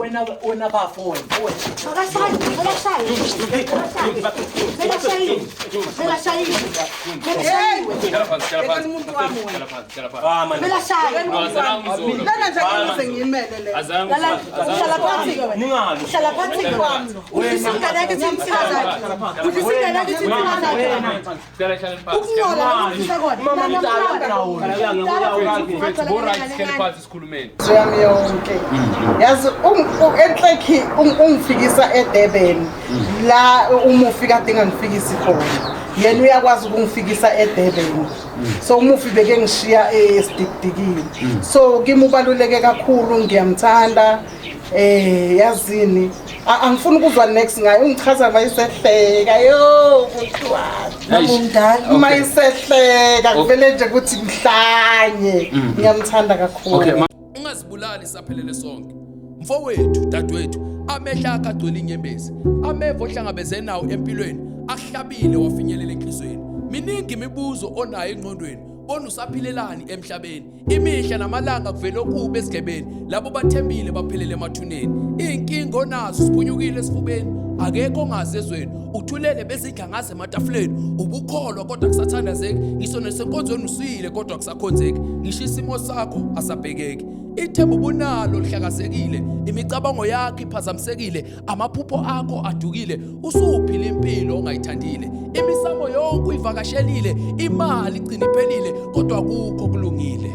Wena wena bafo wena. Wena. Akashayi, akashayi. Akashayi. Akashayi. Hlala phansi, hlala phansi. Umuntu wami wena. Hlala phansi, hlala phansi. Ah man. Kumele ashaye. No, azange ngizolo. Lana nje ngize ngiyimele le. Azange Lala, ngizolo. uhlala phansi ke wena. Ningali. Uhlala phansi ke wami. Udlisa ingane yakhe ithi insika zakhe. Udlisa ingane yakhe ithi insika zakhe. Hlala, hlala phansi. Ukuncola udlisa kona. Mama mdala Mfethu, bo right, sihlale phansi sikhulumeni. Yami yonke. Yazi enhlekhi ungifikisa eDurban. La umufi kade ngangifikisi khona. Yena uyakwazi ukungifikisa eDurban. So umufi beke ngishiya esidikidikile. So kimi ubaluleke kakhulu, ngiyamthanda. Yazini angifuni ukuzwa next ngaye, ungichaza mayisehleka yo kuthiwani. Umdala. Uma isehleka kuvele nje ukuthi ngihlanye, ngiyamthanda kakhulu. Okay, ungazibulali, saphelele sonke. Mfowethu, dadewethu, amehla akho agcwele inyembezi. Ameva ohlangabeze nawo empilweni akuhlabile wafinyelela enhlizweni. Miningi imibuzo onayo engqondweni. Bona usaphilelani emhlabeni? Imihla namalanga kuvele okubi esigebeni. Labo bathembile baphelele emathuneni. Iy'nkinga onazo siphunyukile esifubeni. Akekho ongazi ezweni. Uthulele bezidla ngaze ematafuleni. Ubukholwa kodwa kusathandazeki. Ngisho nasenkonzweni usuyile kodwa kusakhonzeki. Ngisho isimo sakho asabhekeki. Ithemba ubunalo lihlakazekile, imicabango yakho iphazamisekile, amaphupho akho adukile, usuphila impilo ongayithandile. Imisamo yonke uyivakashelile, imali igcina iphelile, kodwa akukho kulungile.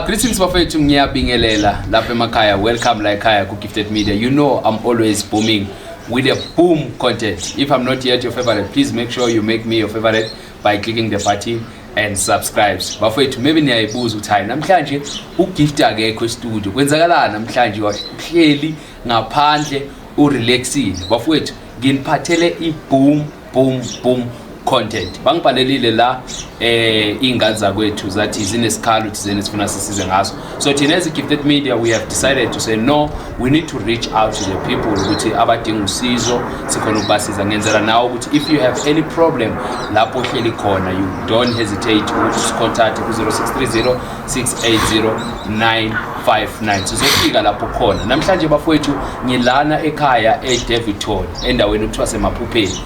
Greetings bafethu, ngiyabingelela lapha emakhaya. Welcome la ekhaya ku Gifted Media. You know I'm always booming with a boom content. If I'm not yet your favorite, please make sure you make me your favorite by clicking the button and subscribes. Bafethu, maybe niyayibuza ukuthi hayi, namhlanje uGift akekho e-studio. Kwenzakalani namhlanje uhleli ngaphandle urelaxile? Bafethu, nginiphathele i-boom boom boom content. Bangibhalelile la iy'ngane zakwethu, zathi zinesikhalo thizeni sifuna sisize ngaso. So thina as Gifted Media, we have decided to say no, we need to reach out to the people ukuthi abadinga usizo sikhona ukubasiza. Ngenzela nawe ukuthi if you have any problem lapho ohleli khona, you don't hesitate ukuthi usicontact ku-0630 680 959. Sizofika lapho khona. Namhlanje bafowethu, ngilana ekhaya eDaveyton, endaweni okuthiwa semaphupheni.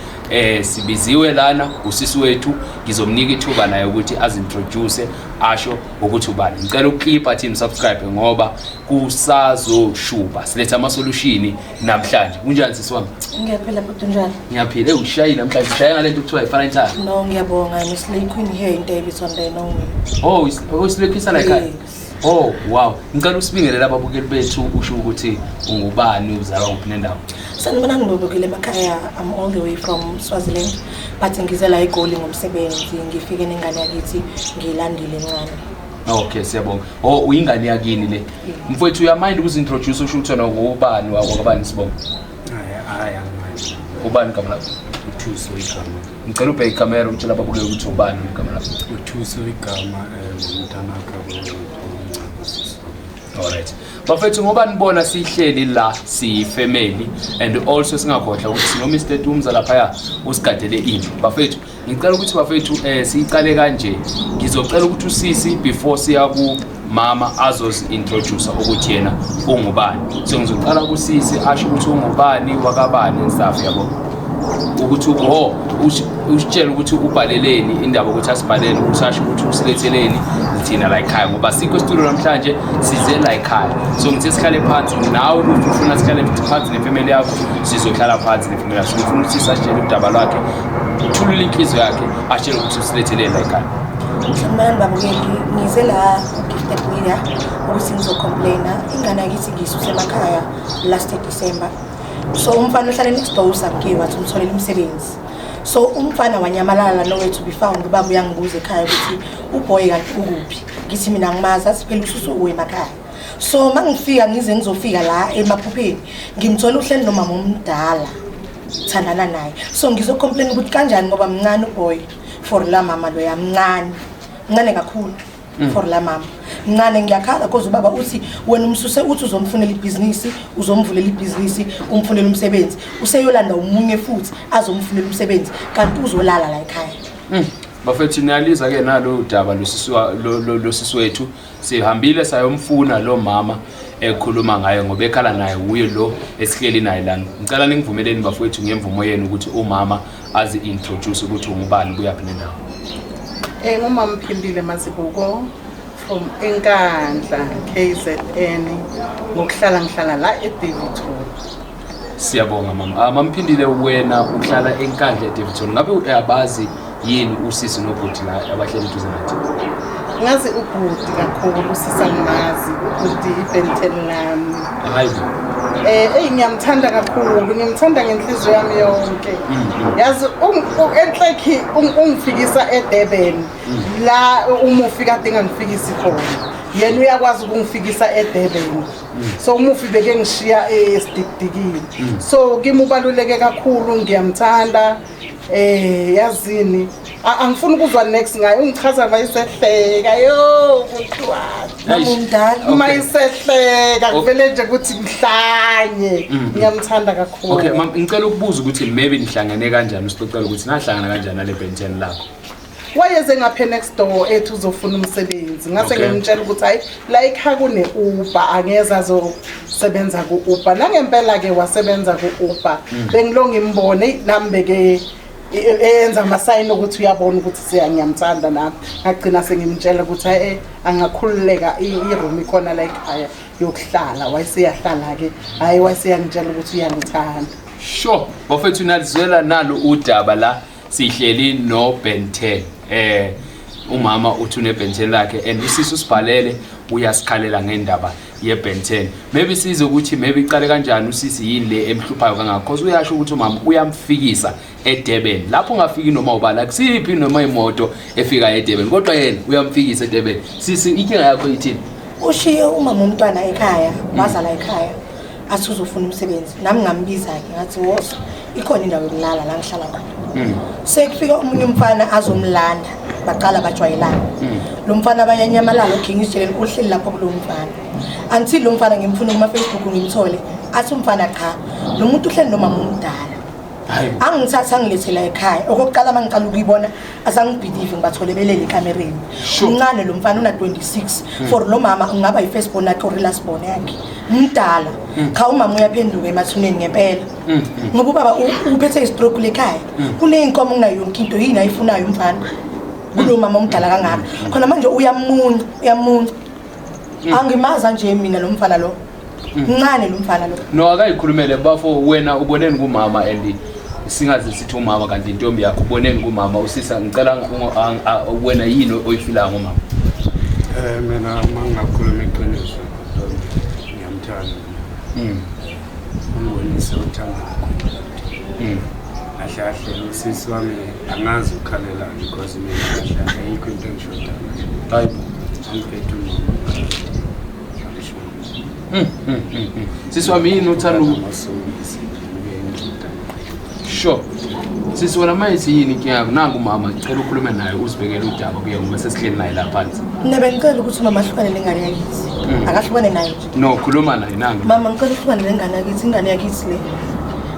Sibiziwe lana usisi wethu, ngizomnika ithuba naye ukuthi azintroduce, asho ukuthi ubani. Ngicela ukuklipa team, subscribe ngoba kusazoshuba, siletha ama solution namhlanje. Kunjani sisi wami? Ngiyaphila bhuti, njani? Ngiyaphila. Ushayile namhlanje, ushaye ngalento kuthiwa i-Valentine. No, ngiyabonga. I'm a slay queen here in Daveyton. They know me. Oh, usilekhisa la ekhaya? Yes. Oh wow, ngicela usibingelele ababukeli bethu, usho ukuthi ungubani, uzalwa kuphi nendawo. Sanibonani babukeli emakhaya. I'm all the way from Swaziland. But ngize la eGoli ngomsebenzi. Ngifike nengane yakithi, ngiyilandile encane. Okay, siyabonga. Oh, uyingane yakini le? Mfowethu, uyamind ukuzintroduce, usho ukuthi wena ngubani, wakabani, sibonga? Hayi hayi, angimali. Ubani igama lakho? Uthuso igama. Ngicela ubheke ikhamera, utshela ababukeli ukuthi ubani igama lakho. Uthuso igama, ngumntanakho omncane. Alright. Bafethu, ngoba nibona sihleli la siyi-family and also singakhohlwa ukuthi sino Mr Tumza laphaya usigadele indlu. Bafethu, ngicela ukuthi bafethu siyicale kanje. Ngizocela ukuthi usisi, before siya ku mama, azozi introduce ukuthi yena ungubani. So ngizoqala kusisi, asho ukuthi ungubani, wakabani and stuff, yabo. Ukuthi oh, usitshele ukuthi ubhaleleni indaba, ukuthi asibhalele, ukuthi asho ukuthi usiletheleni thina la ekhaya, ngoba sikho studio namhlanje, size la ekhaya. So ngithe sihlale phansi nawe, ukuthi ufuna sihlale phansi nefamily yakho, sizohlala phansi nefamily yakho. So ngifuna ukuthi sasitshele udaba lwakhe, uthulule inhliziyo yakhe, atshele ukuthi usiletheleni la ekhaya. Sanibonani babukeli. Ngize la Gifted Media ukuthi ngizocomplaina. Ingane yakithi ngiyisuse emakhaya last December. So umfana ohlala next door usamke wathi umtholela umsebenzi. So umfana wanyamalala, nowhere to be found. Ubaba uyangibuza ekhaya ukuthi uboy kanti ukuphi. Ngithi mina ngimazi, athi phela ususuwe emakhaya. So mangifika, ngize ngizofika la emaphupheni, ngimthola uhleli nomama omdala thandana naye. So ngizocomplain ukuthi kanjani, ngoba mncane uboy for la mama loya, mncane, mncane kakhulu for la mama, mncane. Ngiyakhala cause ubaba uthi wena umsuse, uthi uzomfunela ibhizinisi, uzomvulela ibhizinisi, umfunela umsebenzi, useyolanda umunye futhi azomfunela umsebenzi, kanti uzolala la ekhaya. Bafethu niyaliza ke nalo udaba losisi wethu. Sihambile sayomfuna lo mama ekhuluma ngaye ngoba ekhala naye uye lo esihleli naye lana. Ngicela ningivumeleni bafowethu ngemvumo yenu ukuthi umama azi introduce ukuthi ungubani, kuyaphi nendawo. Ngumama Phindile Mazibuko from Enkandla KZN, ngokuhlala ngihlala la eDaveyton. Siyabonga mama. Mama Phindile, wena uhlala eNkandla eDaveyton. Ngabe uyabazi yini usisi nobhuti la abahleli eduze nathi? Ngazi ubhuti kakhulu, usisi angimazi. Ubhuti ibenten lami. Hayi bo. Ngiyamthanda kakhulu, ngimthanda ngenhliziyo yami yonke. Yazi enhlekhi ungifikisa eDurban. La umufi kade engangifikisi khona. Yena uyakwazi ukungifikisa eDurban. So umufi beke ngishiya esidikidikile. So kimi ubaluleke kakhulu, ngiyamthanda. Yazini angifuni ukuzwa next ngaye, ungichaza mayisehleka yo Mama umdala. Mayisehleka kuvele nje ukuthi ngihlanye. Ngiyamthanda kakhulu. Okay mama, ngicela ukubuza ukuthi maybe nihlangene kanjani, usixoxele ukuthi nahlangana kanjani nale Ben 10 lakho. Wayeze ngapha next door ethi uzofuna umsebenzi, ngase ngimtshela ukuthi hayi la ekhaya kune Uber, angeze azosebenza ku Uber. Nangempela ke wasebenza ku Uber. Bengilo ngimbone nami beke eyenza ama-sign ukuthi uyabona ukuthi ngiyamthanda nami. Ngagcina sengimtshela ukuthi hayi angakhululeka, i-room ikhona la ekhaya yokuhlala. Wayeseyahlala ke, hayi wayeseyangitshela ukuthi uyangithanda. Sure, bafethu nalizwela nalo udaba la sihleli no Ben 10. Umama uthi une Ben 10 lakhe and usisi usibhalele uyasikhalela ngendaba ye Ben 10. Maybe size ukuthi maybe iqale kanjani usisi, yini le emhluphayo kangaka, because uyasho ukuthi umama uyamfikisa eDurban. Lapho ungafiki noma ubala kusiphi noma imoto efika eDurban, kodwa yena uyamfikisa eDurban. Sisi, inkinga yakho ithini? Ushiye umama umntwana ekhaya, wazala ekhaya, athi uzofuna umsebenzi. Nami ngambiza-ke ngathi woza, ikhona indawo yokulala la ngihlala khona. Sekufika omunye umfana azomlanda, baqala bajwayelana. Lo mfana bayanyamalala, okay ngizitsheleni uhleli lapho kulo mfana. Until lo mfana ngimfuna kuma-Facebook ngimthole, athi umfana cha, lo muntu uhleli nomama omdala. Angithatha angilethela ekhaya. Okokuqala uma ngiqala ukuyibona azangibhilive, ngibathole belele ekamereni. Umncane lo mfana una 26. For lo mama ungaba yi-first born yakhe or last born yakhe. Mdala. Cha umama uyaphenduka emathuneni ngempela. Ngoba ubaba uphethe i-stroke lekhaya. Kuney'nkomo kunayo yonke into, yini ayifunayo umfana? Kulo mama omdala kangaka. Khona manje uyamunca, uyamunca. Angimazi nje mina lo mfana lo. Mncane lo mfana lo. No, akayikhulumele bafo, wena uboneni kumama and singaze sithi umama kanti intombi yakho, uboneni kumama usisa, ngicela wena yini oyifilayo ngomama? Mina uma ngingakhuluma iqiniso, ngiyamthanda. Ungibonise uthando kakhulu. Kahle kahle usisi wami angazi ukukhalelani because mina kahle kahle ayikho into engishodayo. Hayibo. Angiphethe umama. Sisi wami yini uthanda Sure. Sisi wena manje yini inkinga yakho? Nangu umama, ngicela ukhulume naye uzibekele udaba kuye ngoba sesihleli naye la phansi. Mina bengicela ukuthi umama ahlukane nengane yakithi. Akahlukane naye nje. No, khuluma naye nangu. Mama ngicela uhlukane nengane yakithi, ingane yakithi le.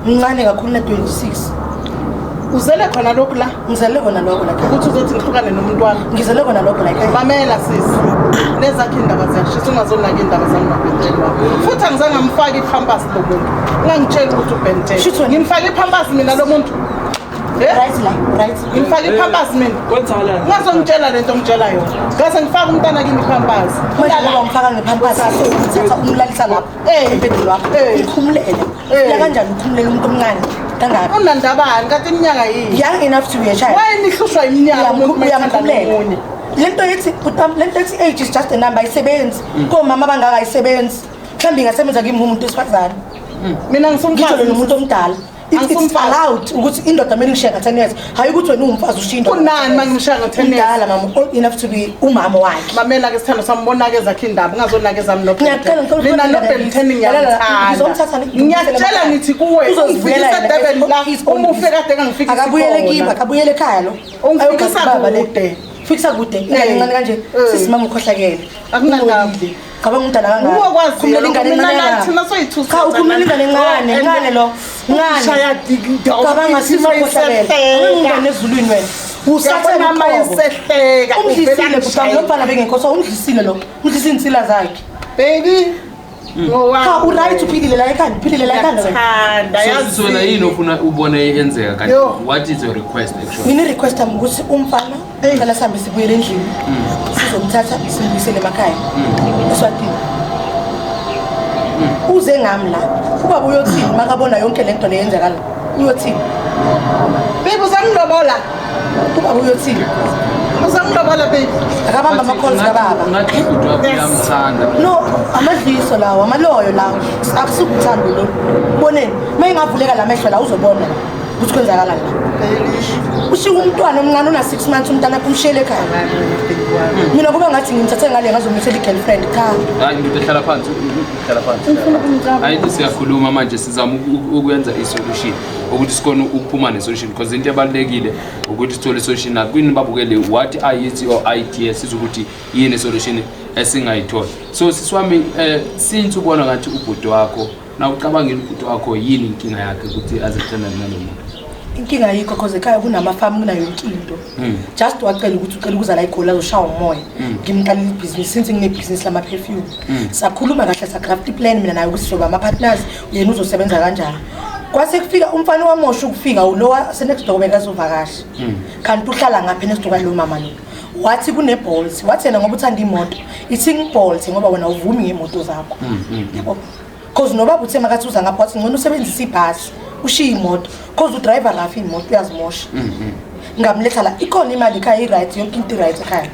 Mncane kakhulu na 26. Uzele khona lokhu la? Ngizele khona lokho la. Ukuthi uzothi ngihlukane nomuntu wami. Ngizele khona lokho la. Mamela sisi. Lezakhe indaba ziyashisa, ungazonaka indaba zami noBhenteni wami. Futhi angizange ngimfake iPampers lo muntu. Ungangitsheli ukuthi uBhenteni. Shuthi wena- Ngimfake iPampers mina lo muntu. Right la, right. Ngimfake iPampers mina. Kwenzakalani? Ungazongitshela lento ongitshela yona. Ngase ngifake umntana kimi iPampers. Manje ngoba ngifaka ngePampers uthatha umlalisa lapho. Embhedeni wakho. Ukhumulele. Uya kanjani ukhumulela umuntu omncane kangaka? Unandabani kanti iminyaka yini? Young enough to be a child. Why nihlushwa iminyaka umuntu uma ethanda Uyamkhumulela. nomunye? Lento ethi lento ethi age is just a number ayisebenzi. Komama abangaka ayisebenzi. Mhlawumbe ingasebenza kimi umuntu wesifazane. Mina Ngitsho ngisumfazi. nomuntu omdala. It's Angisumfazi. allowed ukuthi indoda kumele ngishiye nga-10 years. Hayi ukuthi wena uwumfazi ushiye indoda. Kunani uma ngimshaya ngo-10 years? Umdala mama, old enough to be umama wakhe. Mamela ke sithando sami, ubona-ke ezakhe indaba, ungazonaka ezami Ngiyacela, ngicela Mina ukuhlukana noBhenteni naye. Lalela, ngizomthatha ngiyamthanda. Ngiyakutshela ngithi kuwe, Uzozivuyela ungifikisa yena, eDurban la, his own uma ufika kade engangifikisi Akabuyele khona. kibo, akabuyele ekhaya lo. Ungifikisa Ayogada ubaba le. kude. Fikisa kude, ingane encane kanje. Sisi mama ukhohlakele. Akunandaba. Ungcolile. Cabanga umntana kangaka. Nguwe okwaziyo Khumulela lokho, ingane mina encane la kangaka. thina soyithusa Cha, ukhumulela ingane encane, Oh, encane lo. Ncane. Ushaya Cabanga sisi ukhohlakele. mayisehleka. Ungene ezulwini wena. Usathane Uyabona uma uqobo. esehleka Umdlisile uvela bhuti wami, lo mfana bengekho so umdlisile lo. Umdlisile insila zakhe. Baby. Cha u-right uphilile la ekhanda, uphilile la ekhanda wena. Ngiyakuthanda So sisi wena yini ofuna ubone yenzeka kanti Yo. what is your request actually? Mina i-request yami ukuthi umfana cela sihambe sibuyele endlini. Sizomthatha simbuyisele emakhaya. Eswatini. Uze ngami la. Ubaba uyothini makabona yonke lento le yenzakala? Uyothini? Baby uzangilobola. Ubaba uyothini? Uzangilobola baby. Akabamba ama-calls kababa. Ngathi ubhuti wakho uyamthanda. No, amadliso lawo, amaloyo lawo. Akusukuthando lo. Uboneni? Uma ingavuleka la mehlo la uzobona ukuthi kwenzakalani la. Ushiya umntwana omncane una 6 months umntana akho umshiyele ekhaya. Mina kuba ngathi ngimthathe ngale ngazomlethela i-girlfriend cha. Hayi ndoda hlala phansi, hlala phansi. Hayi siyakhuluma manje sizama ukwenza i-solution ukuthi sikhone ukuphuma ne-solution because into ebalulekile ukuthi sithole i-solution nakwini babukele what are your ideas sizukuthi yini i-solution esingayithola. So sisi wami since ubona ngathi ubhuti wakho na ucabangile ubhuti wakho yini inkinga yakhe ukuthi azithandane nalo muntu? Inkinga ayikho cause ekhaya kunamafamu kunayo yonke into. Just wacela ukuthi ucela ukuza la eGoli azoshawa umoya. Ngimqalile ibhizinisi since nginebhizinisi lama-perfume. Sakhuluma kahle sagraft plan mina naye ukuthi sizoba ama-partners yena uzosebenza kanjani. Kwase kufika umfana wamosha ukufika ulo next door bekazovakasha. Kanti uhlala ngapha next door kwalo mama lo. Wathi kune-Bolt, wathi yena ngoba uthanda imoto, ithi ngi-Bolt ngoba wena awuvumi ngemoto zakho. Yabo. Cause nobaba uthe makathi uza ngapha wathi ngcono usebenzise ibhasi ushiye imoto cause udriver rafu imoto uyazimosha. Ngamletha la ikhona imali ekhaya i-right yonke into i-right ekhaya.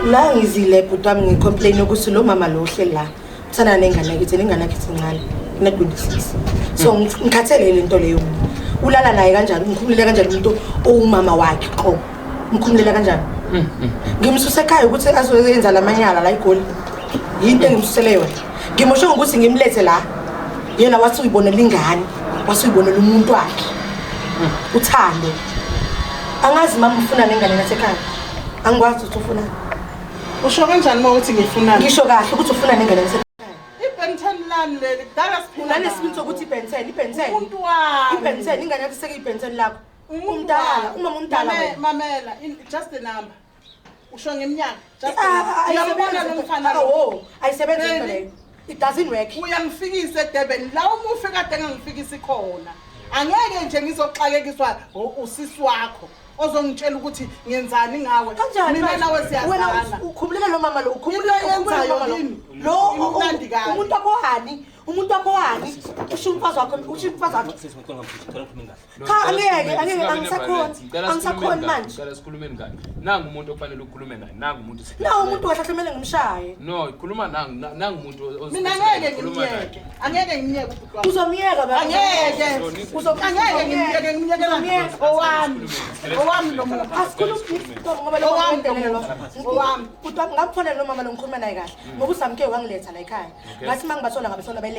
La ngizile bhuti wami ngicomplain ukuthi lo mama lo uhleli la uthanda nengane yakithi nengane yakithi incane ina-26 so ngikhathele le nto leyo. Ulala naye kanjani? Ngikhumulele kanjani umuntu owumama wakhe qobo? Ngikhumulela kanjani? Ngimsuse ekhaya ukuthi azoyenza lamanyala la eGoli. Yinto engimsusele yona. Ngimoshe ngokuthi ngimlethe la. Yena wathi uyibonela ingane, wathi uyibonela umuntu wakhe. Uthando. Angazi mama ufuna nengane nasekhaya. Angikwazi ukuthi ufuna. Usho kanjani uma uthi ngifunani? Ngisho kahle ukuthi ufuna nengane nasekhaya. I-Ben 10 lami leli kudala siphila. Unanesibindi sokuthi i-Ben 10, i-Ben 10. Umuntu wami. I-Ben 10 ingane yakho seke i-Ben 10 lakho. Umuntu Umdala, wami. umama umdala wena. Mamela, just the number. Usho ngeminyaka. Just the Ah, number. ah, Uyambona lo ayisebenzi. mfana Ah, lo? wo, ayisebenzi into Baby. leyo. It doesn't work. Uyangifikisa eDurban la umufi kade engangifikisi khona. Angeke nje ngizoxakekiswa usisi wakho ozongitshela ukuthi ngenzani ngawe. Kanjani Mina manje? nawe Wena siyazana. ukhumulela lo mama lo, ukhumulela Into ayenzayo lo mama lo. kimi, Lo imnandi kabi. umuntu wakho wani? Umuntu wakho wani? Usho umfazi wakho, usho umfazi wakho. Cha angeke, angeke angisakhoni. Angisakhoni manje. Ngicela sikhulumeni kahle. Nangu umuntu okufanele ukhulume naye, nangu umuntu. Nawu umuntu kahle kumele ngimshaye. No, khuluma nangu nangu umuntu Mina angeke khuluma naye. ngimyeke. Angeke ngimyeke ubhuti wami. Uzomyeka baba. Angeke. Angeke ngimyeke ngimyekela owami. Owami lo muntu. Asikhulumi ngoba lo Owami lo lo. muntu. Owami. Bhuti wami ngamfonela lo mama lo ngikhuluma naye kahle. Ngoba uSamke wangiletha la ekhaya. Ngathi mangibathola ngabathola belele.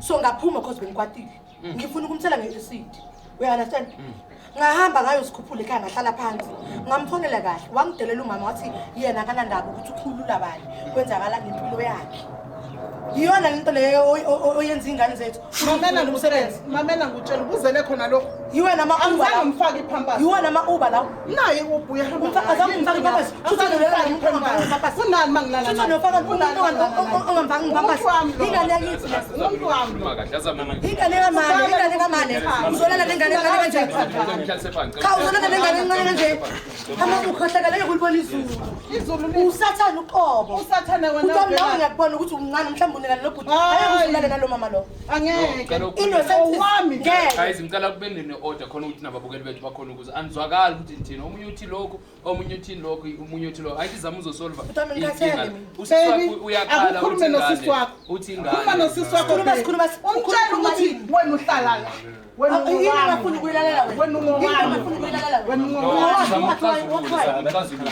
So ngaphuma cause bengikwatile. Ngifuna ukumthela nge-acid. You understand? Ngahamba ngayosikhuphula ekhaya ngahlala phansi. Ngamfonela kahle. Wangidelela umama wathi yena akanandaba ukuthi ukhulula bani. Kwenzakala nempilo yakhe. Iyona lento leyo oyenza ingane zethu. Mamela ngumsebenzi. Mamela ngutshela ubuzele khona lokho. Yiwena ama-Uber Angizange lawo. ngimfake iPampers. Yiwona ama-Uber lawo. Naye uBuya uyahamba. Azange umfake iPampers. Angizange ngimfake iPampers. Kunani mangilala Futhi naye? nofaka umuntu Kunani mangilala naye? ongamfaki iPampers. Umuntu wami lo. Ingane yakithi le. Umuntu wami lo. Khuluma kahle, azame. Ingane kamane, ingane kamane. Uzolala nengane encane kanje. Mhlalise phansi. Cha uzolala nengane encane kanje. Ama ukhohlakala ngeke ulibone izulu. Izulu li Usathane uqobo. usathane wena. Uthami nawe ubhekana. ngiyakubona ukuthi umncane mhlawumbe unikana lo bhuti. Hayi. Angeke uzolale nalo mama lo. Angeke. Innocent. Owami. Ngeke. Guys, ngicela kube ne-order khona ukuthi nababukeli bethu bakhona ukuze anizwakali ukuthi nithini. Omunye uthi lokhu, omunye uthini lokhu, omunye uthi lokhu. Ayithi zama uzosolva. Bhuti wami, ngikhathele inkinga. mina. Usisi wakho Baby, uyakhala akukhulume uthi nosisi ingane. wakho. Uthi Khuluma ingane. nosisi wakho. Sikhuluma, baby. sikhuluma, Umtshele ukhuluma ukuthi yini? wena uhlala la. Wena Yini ungowami. ongafuni ukuyilalela wena? Wena Yini ungowami. ongafuni ukuyilalela wena? Wena No, ungowami. zama ukuxazulula, zama ukuxazulula.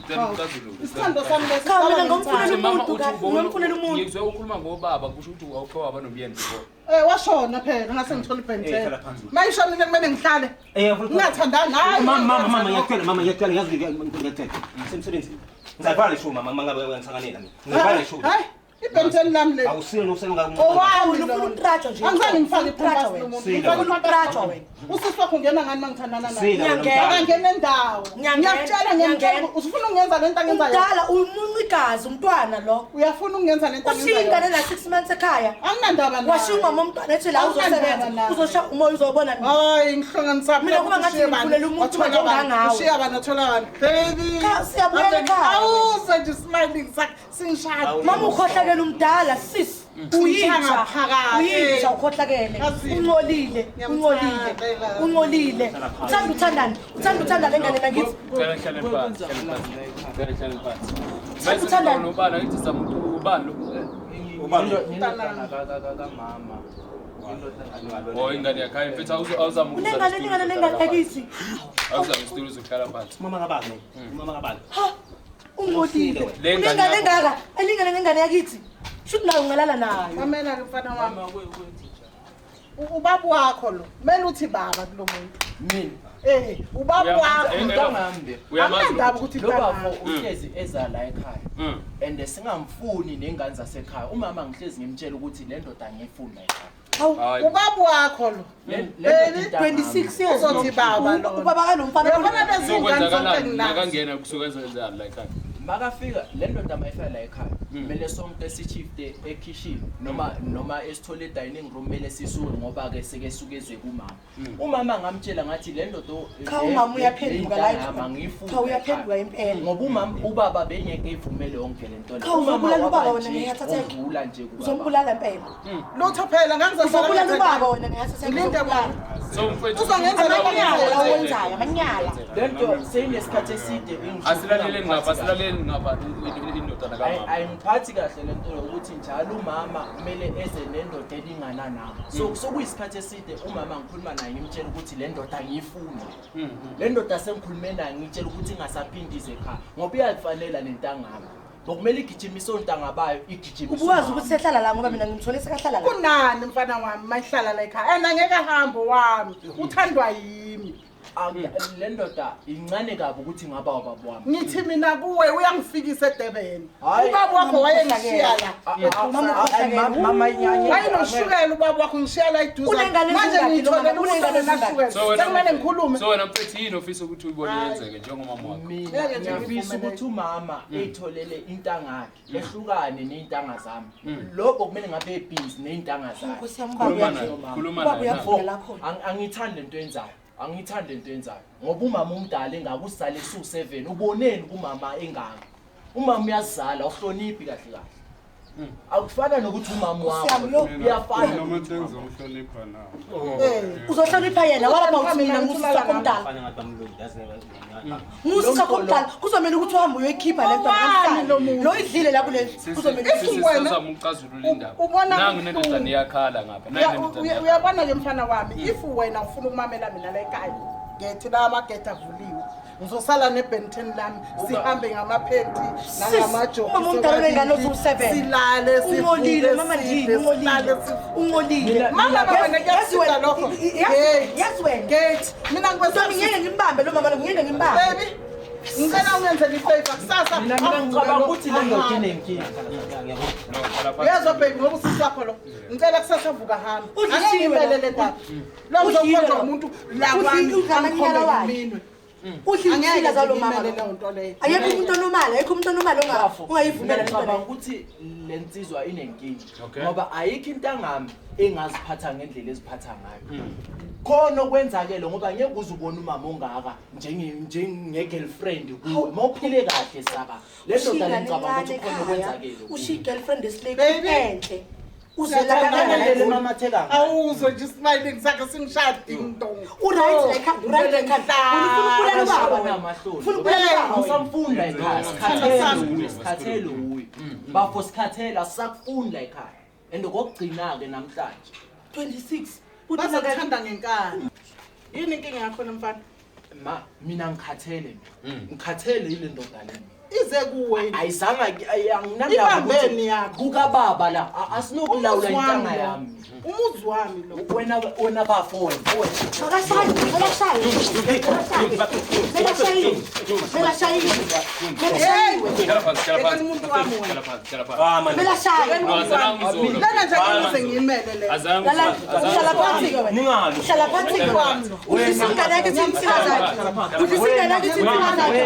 Cela ukuxazulula. Isithando sami lesi. Cha, mina sicabanga ngomfunela ngithanda. Mama umuntu uthi kahle, ubona- ngomfunela umuntu. Ngizwe ukhuluma ngobaba kusho ukuthi awukhe waba nomyeni before. Washona phela ngase ngithola Eh, hlala ibhentela. phansi. Mayishonile kumele ngihlale. Ngingathandani hayi. Mama, mama, mama, ngiyacela, mama, ngiyacela, ngiyazi ngiyacela. Ngisemsebenzini. Ngizayivala le show mama, uma ngabe ngisanganela mina. Ngizayivala le show. Hayi. Ibhenteni lami leli. Awusile usenga. Owami Ufuna lona. ukutrajwa nje. Angizange ngifake Ufuna iphumpas ukutrajwa lo muntu. Sila Ngifake wena. iphumpas Ukutrajwa wena. Usisi wakho ungena ngani mangithandana naye? Sila wena Ngiyangena. mntana. Akangena endawo. Ngiyangena. Ngiyakutshela ngiyamtshela Ngiyangena. usufuna ukungenza lento angenza yona. Umdala umunca igazi umntwana lo. Uyafuna ukungenza lento Ushiya angenza ingane yona. la 6 months ekhaya. Anginandaba naye. Washiya umama omntwana ethi la Awunandaba uzosebenza. naye. Uzoshaya umoya uzobona mina. Hayi ngihlanganisa Mina kuba ngathi ngivulela umuntu manje ongangawe. Ushiya bani athola bani. Baby. Cha, siyabuyela ekhaya. Awuze nje smiling sakhe singishada. Mama ukhohlakele umdala sis. Uyinja ngaphakathi. Uyinja ukhohlakele. Yazi. Uncolile, uncolile. Ngiyamthanda. Uncolile. Uthanda uthandani? Uthanda uthanda lengane nakithi. Cela ngihlale phansi. Cela ngihlale phansi. Uthanda uthandani? Ubani angithi zamuntu ubani lo? Ubani? Indodana kamama. Oh ingane yakhe hayi mfethu awuzama ukuza Unengane nesitulo lingane lengane uzohlala yakithi. phansi. Awuzama isitulo uzohlala phansi. Mama kabani? Mama kabani? Ha. Uncolile. Le ngane Unengane yakho. engaka, elingane nengane yakithi. Shuthi nayo ungalala nayo. Mamela ke mfana wami. Ubaba wakho lo. Kumele uthi baba kulo muntu. Mina Eh, ubaba wakho. umntanami Uyamazi Anginandaba ukuthi lo bafo mntanami. uhlezi eza la ekhaya. Mm. And singamfuni nengane zasekhaya. Umama ngihlezi ngimtshela ukuthi le ndoda angiyifuni la ekhaya. Hawu. Hayi. Ubaba wakho lo. Le ndoda Baby, intangami. 26 years. Uzothi baba lo. Ubaba kalomfana. Uyabona lezi ngane zonke Sokwenzakalani nginazo. nakangena kusuka kwenzani la ekhaya? Makafika le ndoda mayifika la ekhaya kumele sonke sishifte ekhishini noma esithole dining room kumele sisuke ngoba ke seke suke eze kumama. Umama ngamtshela ngathi le ndoda Cha umama uyaphenduka la intangami angiyifuni Cha uyaphenduka impela. ngoba umama ubaba bengeke ivumele yonke le nto le. Cha uzobulala Umama ubaba waba wena nje, ngeheart attack. undlula nje kubaba. Uzombulala impela. Lutho phela ngangizosala Uzobulala ubaba wena ngeheart attack. Ngilinde Uzobulala. So mfethu Uzongenza le Amanyala la nto. owenzayo, amanyala. Le nto seyinesikhathi eside ingihlupha, Asilaleleni ngapha, ngiphathi kahle. asilaleleni ngapha indodana kamama. Ayingiphathi kahle le nto yokuthi njalo umama kumele eze nendoda elingana nami. So sokuyisikhathi eside umama ngikhuluma naye ngimtshela ukuthi le ndoda angiyifuni. Le ndoda sengikhulume naye ngitshela ukuthi ingasaphindi ize ekhaya ngoba iyayifanela nentangami. Ngokumele igijimise ontanga bayo igijimise. Ubuwazi umama. ukuthi sehlala la ngoba mina ngimthole sekahlala la. Kunani mfana wami mayihlala la ekhaya. And angeke ahambe wami. Uthandwa yimi. Le ndoda incane kabi ukuthi ngaba ubaba wami. Ngithi mina kuwe uyangifikisa eDurban. Hayi. Ubaba wakho wayengishiya la. Mama ukhohlakele. Mama inyanya. Wayenoshukela ubaba wakho ngishiya la eduze. Unengane Manje ezingaki lo ngiyitholele mama? umuntu Unengane ezingaki? ongenashukela. So wena Sekumele ngikhulume. So wena mfethu yini ofisa ukuthi uyibone yenzeke njengomama wakho? Mina Ngeke nje ngiyafisa ngivumele. ukuthi umama eyitholele intangakhe ehlukane ney'ntanga zami. Lokho kumele ngabe ebhizi ney'ntanga zakhe. Nkosi yami ubaba Khuluma naye, uyaphenduka. khuluma Ubaba naye. uyavula la khona. Angithandi lento yenzayo. Angithandi lento yenzayo. Ngoba umama umdala engaka usizale su7 uboneni kumama engaka. Umama uyazala uhloniphi kahle kahle. Akufana nokuthi umama Nkosi yami, lo- wakho uyafana. Noma sengizomhlonipha na. Eh. Uzohlonipha yena walapha uthi mina Mina ngusisi wakho omdala. Fana ngathi bamlungu yazi ngeke. Ngusisi wakho omdala kuzomela ukuthi uhambe uyoyikhipha le nto Owani lo namhlanje. muntu? Lo idlile la kuleli kuzomela If ukuthi wena- Sizama ukucazulula indaba. ubona Nangu kubuhlungu. nendodana iyakhala ngapha. Nangu nendodana iyakhala. Uyabona ke mfana wami if wena ufuna ukumamela mina la ekhaya ngethi la amagede avuliwe ngizosala nebenten lami sihambe ngamaphenti nangamajoki Umama omdala unengane eziwu-seven. silale Uncolile sivuke, mama ndini sidle, uncolile. silale, sivuke. Uncolile. Mama Yazi wena kuyasiza wena, lokho yazi wena. gate mina Ntombi ngeke ngimbambe lo mama lo ngeke ngimbambe. baby ngicela ungenzele ifavor kusasa Mina ngicabanga ukuthi le ndoda inenkinga. No, hlala phansi. Uyezwa baby ngoba usisi wakho lo ngicela kusasa vuka hambe Udlisiwe angeke ngimele lo. le ndaba lo Udliwe ngizokhonjwa lo. umuntu la Udliwe kwami udla amanyala angikhombe wakhe. iminwe Udla Angeke insila zalo mama. ngimele lo. leyo nto leyo. Ayekho umuntu onomali, ayekho umuntu onomali Bafo, ungayivumela mina le nto ngicabanga leyo. ukuthi le nsizwa inenkinga Okay. ngoba ayikho intangami engaziphatha ngendlela eziphatha ngayo. Khona okwenzakele ngoba ngeke uze ubone umama ongaka njenge-girlfriend kuwe mawuphile kahle saka le ndoda le ngicabanga ukuthi khona okwenzakele kuwe. Ushiya i-girlfriend esilake Baby. enhle. Siyathandana Ngendlela Uzelakala. emamatheka ngayo. Awuzwe nje smiling sakhe singishaya ding dong. U-right la ekhanda, u-right la ekhanda. Wena ufuna ukubulala ubaba wena. Amahloni. Ufuna ukubulala ubaba wena. Awusamfuni la ekhaya, sikhathele uye, sikhathele uye. Bafo sikhathele asisakufuni la ekhaya. And okokugcina-ke namhlanje 26. Bazokuthanda ngenkani. Yini inkinga yakho mfana? Ma mina ngikhathele mina. Ngikhathele yile ndoda le mina. Ize kuwe. Ayizanga anginandaba Ibambeni yakho. Kukababa la asinokulawula intanga yami. Umuzi wami lo. Wena bafo wena. Lana nje ngize ngimele le. Hlala phansi ke wena. Hlala phansi ke wena. Udlisa ingane yakhe insika zakhe. Udlisa ingane yakhe insika zakhe.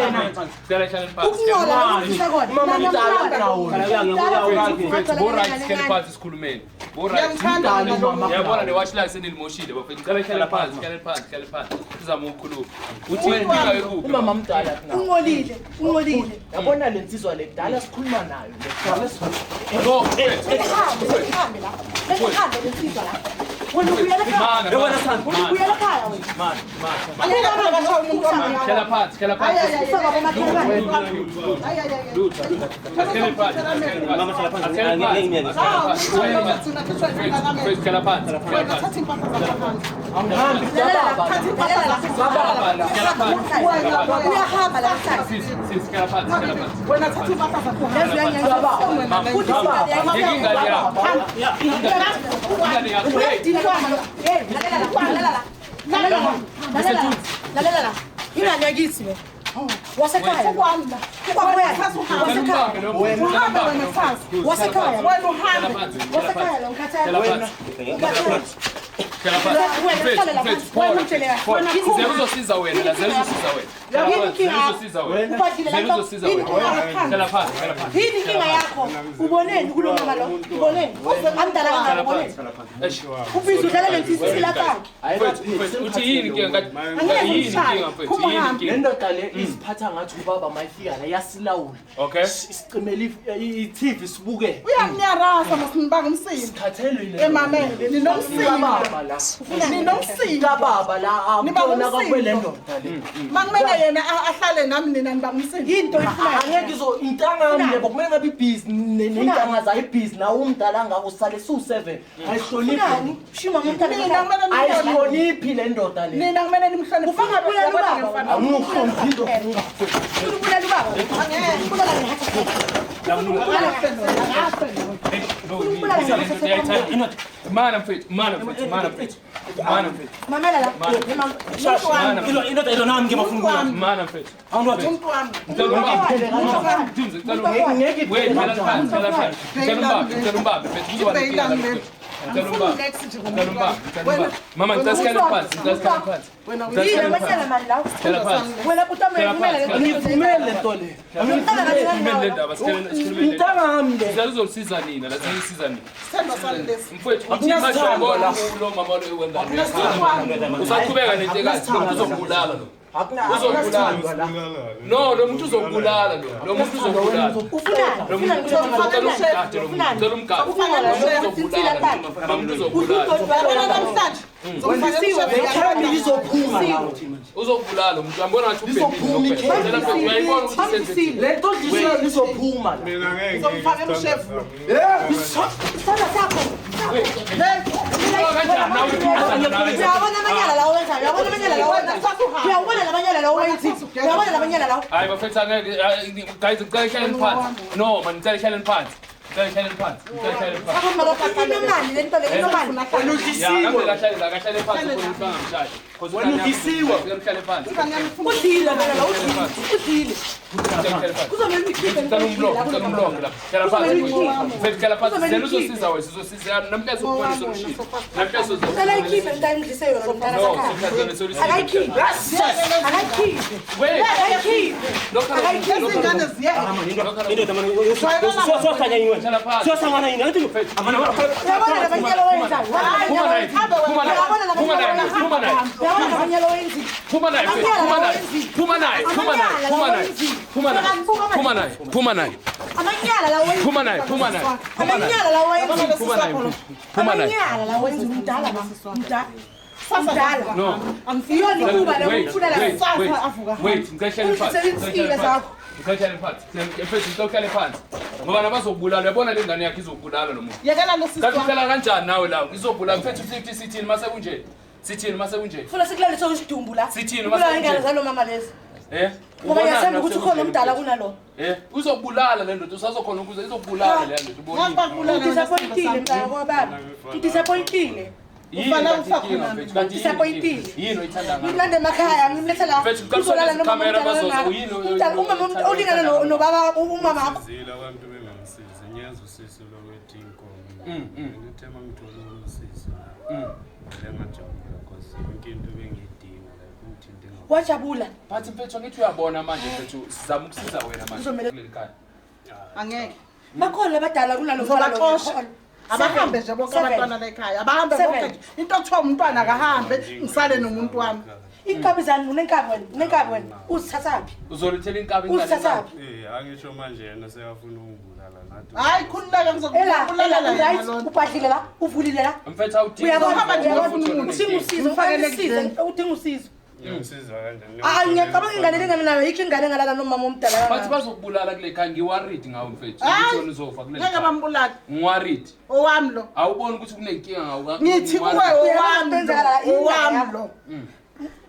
Ukuncola udlisa kona. Mama mdala nawo. Bo right sihlale phansi sikhulumeni. Bo right. Ngiyabona ne watch light senilimoshile bafethu. Ngicela ihlale phansi, hlale phansi, hlale phansi. Sizama ukukhuluma. Uthi inkinga ikuphi? Umama mdala kunawe. Ungcolile, ungcolile. Yabona le nsizwa le kudala sikhuluma nayo. Le No, ihambe la. Bese le nsizwa la. Wena ubuyela ekhaya. Wena ubuyela ekhaya wena. Man, man. Hlala phansi, hlala phansi. Hlala phansi. Mama hlala phansi. Hlala phansi. Uyahamba la Sisi, hlala phansi, hlala phansi. Wena thatha impahla zakho. Ingane yakho. Lalela. Ingane yakithi lo. Wasekhaya. Wasekhaya. Wena uhambe. Wasekhaya lo ngikhathele. Uzosiza wena, uzosiza wena. Uzosiza wena. Uzosiza wena. Hlala phansi, hlala phansi. Yini inkinga yakho? Uboneni kulo mama lo? Uboneni? Amdala kangaka uboneni? Ubhizi udlala lensisila yakhe. Uthi yini inkinga ngathi? Yini inkinga mfethu? Yini inkinga? Le ndoda le iziphatha ngathi ubaba mayifika la yasilawula. Okay. Sicimela i-TV sibuke. Uyamnyarasa masinibanga umsindo. Sikhathelwe ile. Emamele ninomsindo. Baba la. Ninomsindo baba la. Akubona kwele ndoda le. Makumele yena ahlale nami nina nibanga umsindo. Into ifunayo. Angeke izo intanga yami lebo kumele ngabe ibhizi nentanga zayo ibhizi nawe umdala ngako usale su7. Ayihloniphi. Shima umntana. Ayihloniphi le ndoda le. Nina kumele nimhloniphe. Ufuna ubulala ubaba. Awuhloniphi into. Ufuna ubulala ubaba. Angeke. Mana mfethu, mana mfethu, mana mfethu. Mana mfethu. Mamela la. Indoda ilo nami ngiyafuna ukubulala. Mana mfethu. Awundoda. Umuntu wami. Wait, hlala phansi, hlala phansi. Ngicela umbambe mfethu, kuzoba nenkinga. Ngicela umbambe. Ngicela umbambe. Mama ngicela sihlale phansi, ngicela sihlale phansi. Yini amanyala mani la? Hlala phansi. Wena utamele Ngivumele lento le. Ngivumele le ndaba, sikhulumele. Intanga yami le. Ngicela uzosiza nina, la sizosiza nina. Sithando sami lesi. Mfethu uthi manje uyabona lo mama lo wenza. Usaqhubeka nentekazi, lo muntu uzokubulala lo. Uzokubulala. No, lo muntu uzokubulala lo. Lo muntu uzokubulala. Ufunani? Ufunani? Ufunani? Ufunani? Uzokubulala. Namhlanje. Le lizophuma la. Uzokubulala umuntu. Uyambona ngathi ubhemile. Uyayibona ukuthi sensitive. Le nto lizophuma la. Mina ngeke. Uzomfaka emshefu. Isandla sakho. Uyabona amanyala lawo wenzayo. Uyabona amanyala lawo wenzayo. Uyabona lamanyala lawo wenzayo. Uyabona lamanyala lawo. Hayi bafethu angeke guys ngicela ihlaleni phansi. No man ngicela ihlaleni phansi. Ngicela ihlaleni phansi. Ngicela ihlaleni phansi. Inomani le nto le inomani. Wena udlisiwe. Akahlale phansi khona ukuthi bangamshayi. Wena udlisiwe. Ngicela phansi. Udlile wena la udlile. Udlile. Kuzomela uyikhiphe. Ngicela umblock, ngicela umblock la. Hlala phansi. Mfethu hlala phansi. Sicela uzosiza wena, sizosiza namhlanje sokubona solution. Namhlanje sizosiza. Ngicela ikhiphe mntana ngidlise yona lo mntana No, sakhaya. sithatha solution. Akayikhiphe. Akayikhiphe. Wait. Akayikhiphe. Lokho Izingane ziyeke. Indoda manje usohlanya yini wena? Hlala phansi. Siyosangana yini? Angithi amana Uyabona lamanyala owenzayo. Phuma naye. Phuma naye. Phuma naye. Uyabona lamanyala owenziyo. Phuma naye. Phuma naye. Phuma naye. Phuma naye. Phuma naye. Phuma naye. Phuma naye. Phuma naye. Amanyala lawo wenziyo. Phuma naye. Phuma naye. Amanyala lawo wenziyo. Phuma naye. Phuma naye. Amanyala lawo wenziyo umdala ba. Umdala. Umdala. No. Iyona ikuba la Wait, ufuna la. wait, wait. Wait, ngicela phansi. Usebenzisile zakho. Ngicela phansi. Mfethu ngicela uhlale phansi. Ngoba nabazokubulala uyabona le ngane yakhe izokubulala lo muntu. Yekela lo sisi Kanti wami. uhlala kanjani nawe la? Izobulala mfethu sithi sithini mase kunje? Sithini mase kunje? Funa sikulale sokusidumbu la. Sithini Ubulala mase ingane kunje? zalo mama lezi. Ngoba ngiyathemba ukuthi ukhona omdala kunalo. Uzobulala le ndoda, usazokhona ukuze izobulala le ndoda ubonile. Udisappointile mntaka kwababa. Udisappointile. Disappointile. Yini oyithanda ngayo? Ngimlande emakhaya ngimlethe la. Uzolala noma umntana umama olingana nobaba umama wakho. Zila abantu bengamsizi. Ngiyazi usisi lo wethi inkomo. Ngithe mangithola usisi la. Vele ngajabula because yonke into bengiyidinga like ungithinte ngawo. Wajabula. But mfethu ngithi uyabona manje mfethu sizama ukusiza wena manje kuleli khaya. Angeke. Bakhona abadala kunalo mfana lo. Abahambe nje bonke abantwana lekhaya. Abahambe bonke nje. Into okuthiwa umntwana akahambe ngisale nomuntu wami. Inkabi zani unenkabi wena, unenkabi wena. Uzithathaphi? Uzolithela inkabi ingane. Uzithathaphi? Angisho manje yena sekafuna ukungibulala nathi. Hayi khululeka ngizokubulala right, ubhadlile la, uvulile la. Mfethu awudingi. Uyabona nje ufuna umuntu. Udinga usizo, ufakele usizo, udinga usizo. Ngiyamsiza kanjani? Ngiyacabanga ingane lengane nayo yikho ingane engalala nomama omdala. Bathi bazokubulala kule khaya ngiworried ngawe mfethu. Ukuthi uzofa kule. Ngeke bambulale. Ngiworried. Owami lo. Awuboni ukuthi kunenkinga ngawe. Ngithi kuwe owami lo. Owami lo.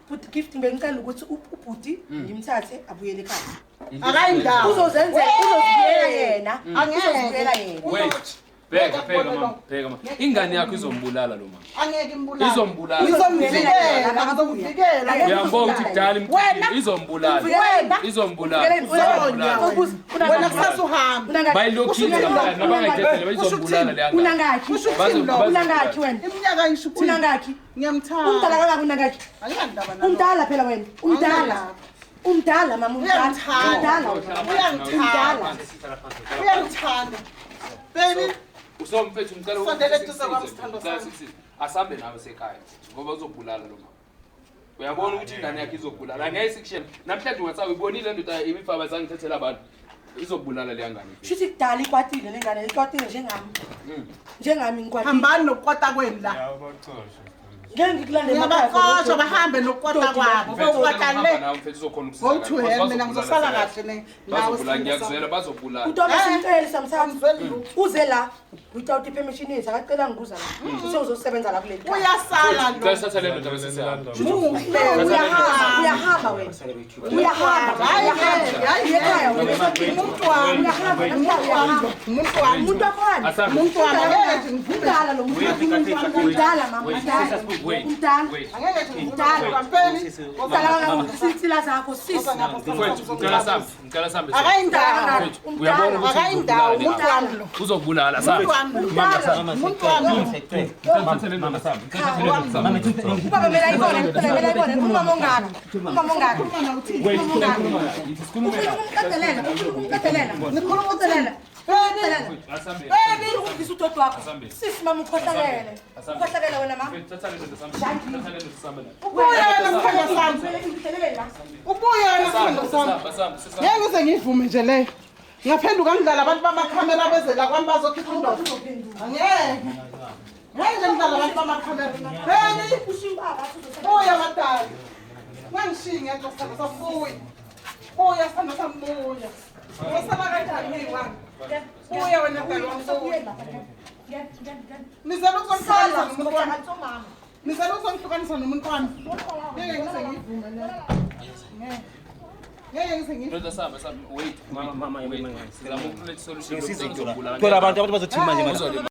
But gift bengicela ukuthi ubhuti ngimthathe abuyele ekhaya. Akayindawo. Uzozenzela, uzozibuyela yena. Uzozibuyela yena. Wait. Bheka mama, bheka mama. Ingane yakho izombulala lo mama. Angeke imbulale. Izombulala. Izomvikela, ngizokuvikela. Uyambona ukuthi kudala imkhulu izombulala. Izombulala. Wena kusasa uhamba. Bayilokhile ngempela nabangayidedele bayizombulala le ngane. Unangakhi? Unangakhi wena? Iminyaka ngisho ukuthini? Unangakhi? Ngiyamthanda. Umdala kangaka unangakhi? Anginandaba nalo. Umdala phela wena. Umdala. Umdala mama umdala. Umdala. Uyangithanda. Uyangithanda. Baby. Usomfethu ngicela Sondela eduze kwami, sithando sami. Asambe nawe sekhaya ngoba uzobulala lo mama. Uyabona ukuthi ingane yakhe izobulala. Angeke sikushiye. Namhlanje ungasabe ubonile ndoda imifaba zangithethela abantu. Izobulala le ngane. Shuthi kudala ikwatile le ngane, ikwatile njengami. Njengami ngikwatile. Hambani nokukwata kwenu la. Yabaxosha. Ngeke ngikulande emakhaya. Ngiyabaxosha bahambe nokukwata kwabo. Bokwata le. Nawe mfethu uzokhona ukusiza. Go to hell mina ngizosala kahle ne. Bazobulala ngiyakuzwela bazobulala. Utobe simcele samthatha. Uze la without permission yethu akacela ngikuza la. Sewuzosebenza la kuleli. Uyasala lo. Ngicela sithathe le ndoda bese siyahamba. Uyahamba, uyahamba wena. Uyahamba. Hayi hayi Ekhaya wena. umuntu wami. Uyahamba uyahamba. Umuntu wami. Umuntu wakhona. Umuntu wami angeke nje ngivume. Umdala lo muntu. Umdala mama umdala. Umdala. Angeke nje ngivume. Kampeni. Umdala kangaka insila zakho sisi. Mfethu ngicela sambe, ngicela sambe. Akayindawo. Uyabona ukuthi Akayindawo umuntu wami lo. uzobulala sambe. Umuntu wami lo. Umuntu wami. Ngicela le ndoda sambe. Ngicela le ndoda sambe. Ubaba kumele ayibone, kumele ayibone. Umama ongaka. Umama ongaka. Umama ongaka. Ufuna ukumqedelela, ufuna ukumqedelela. Nikhuluma Uqedelela. Asambe. Baby, ungisa udoti wakho. Sisi mama ukhohlakele. Ukhohlakele wena mama. Mfethu thatha le ndoda sambe. Thatha le ndoda sambe. Ubuya wena sithando sami. Ngidlelele la. Ubuya wena sithando sami. Asambe, asambe. Ngeke ngize ngivume nje leyo. Ngiyaphenduka ngidlala abantu bamakhamera beze la kwami bazokhipha indoda. Angeke. Ngeke nje ngidlala abantu bamakhamera. Baby, buya madala. Ungangishiyi ngedwa sithando sami buya. Buya sithando sami buya. Ngosala kanjani ngiyi-one? Buya wena dala wami buya. Nizele ukuzongihlukanisa nomuntu wami. Nizele ukuzongihlukanisa nomuntu wami. Ngeke ngize ngivume leyo. Ngeke. Ngeke ngize ngivume. Ndoda sambe, sambe. Wait. Mama, mama, Wait. mama. Sizama ukuletha solution. Ngisize Uzobulala. Thola abantu bazothini manje manje. Uzolimala.